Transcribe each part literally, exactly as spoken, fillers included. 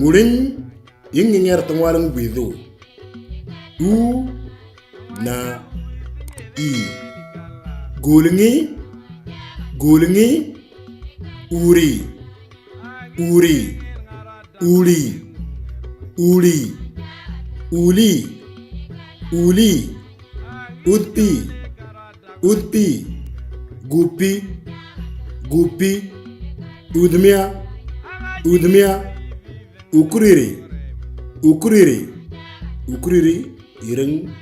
Uling, ing nginger tungwalang bidu. U, na, i. Gulngi, gulngi, uri. Uri, uli, uli, uli, uli, udpi, udpi, gupi, gupi, udmia, udmia, ukuriri, ukuriri, ukuriri, ireng,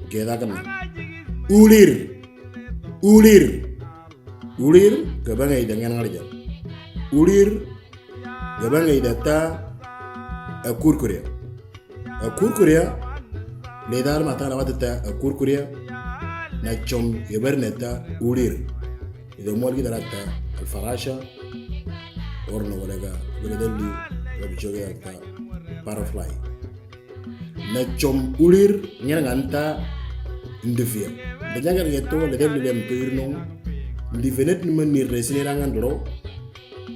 gedakam. Ulir, ulir. Ulir, gabang aida ngan ngarja. Ulir, gabang aida ta, akurkuria. Akurkuria, ledar mata na wata ta akurkuria, na chom yabar neta ulir. Ida mual kita rata alfarasha, orno walaga, wala dalli, rabichoga ta, butterfly. Na chom ulir ngen nganta ndifia. Nda nyagar ngeto le dem le dem to irno. Ndifenet ni man ni resine rangan dro.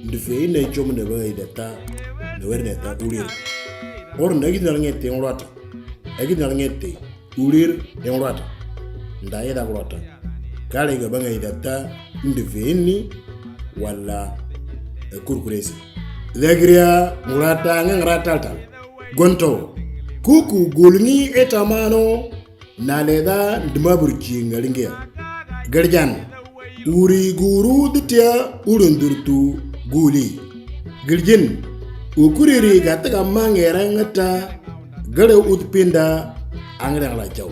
Ndifia ina chom ne ba ida ta. Ne wer ne ta ulir. Or na gidna ngete ngwata. Agidna ngete ulir ngwata. Nda ida ngwata. Kale ga banga ida ta ndifia ni wala kurkuresi. Legria ngwata ngangra tal tal. Gonto, kuku gulngi etamano, na leda ndmabur jingalingia. Gerjan, uri guru ditia urundurtu guli. Girjin, ukuriri gataga mangerangata, gada utpinda angrang lachau.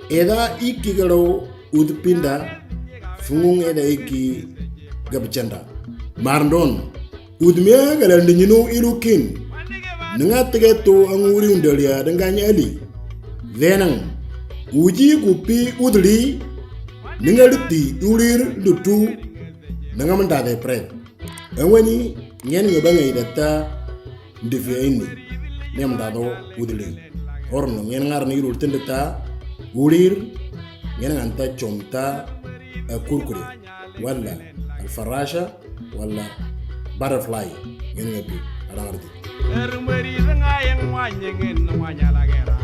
Eda iki gado utpinda, fungung eda iki gabchanda. Marndon, udmia gada ndinjinu ilukin. Ninga tegeto anguri undalia denganya ali. Venang, uji kupi udli, ninga liti ulir lutu, ninga mendade pret. Awani, ngen ngabanga idata, ndifia ini, nem dado udli. Orno, ngen ngar ni ilu tendeta, ulir, ngen nganta chomta, akurkuri. Wala, alfarasha, wala, butterfly, ngen ngapi, arangardi. Erumeri nga yang wanyengin wanyala gera.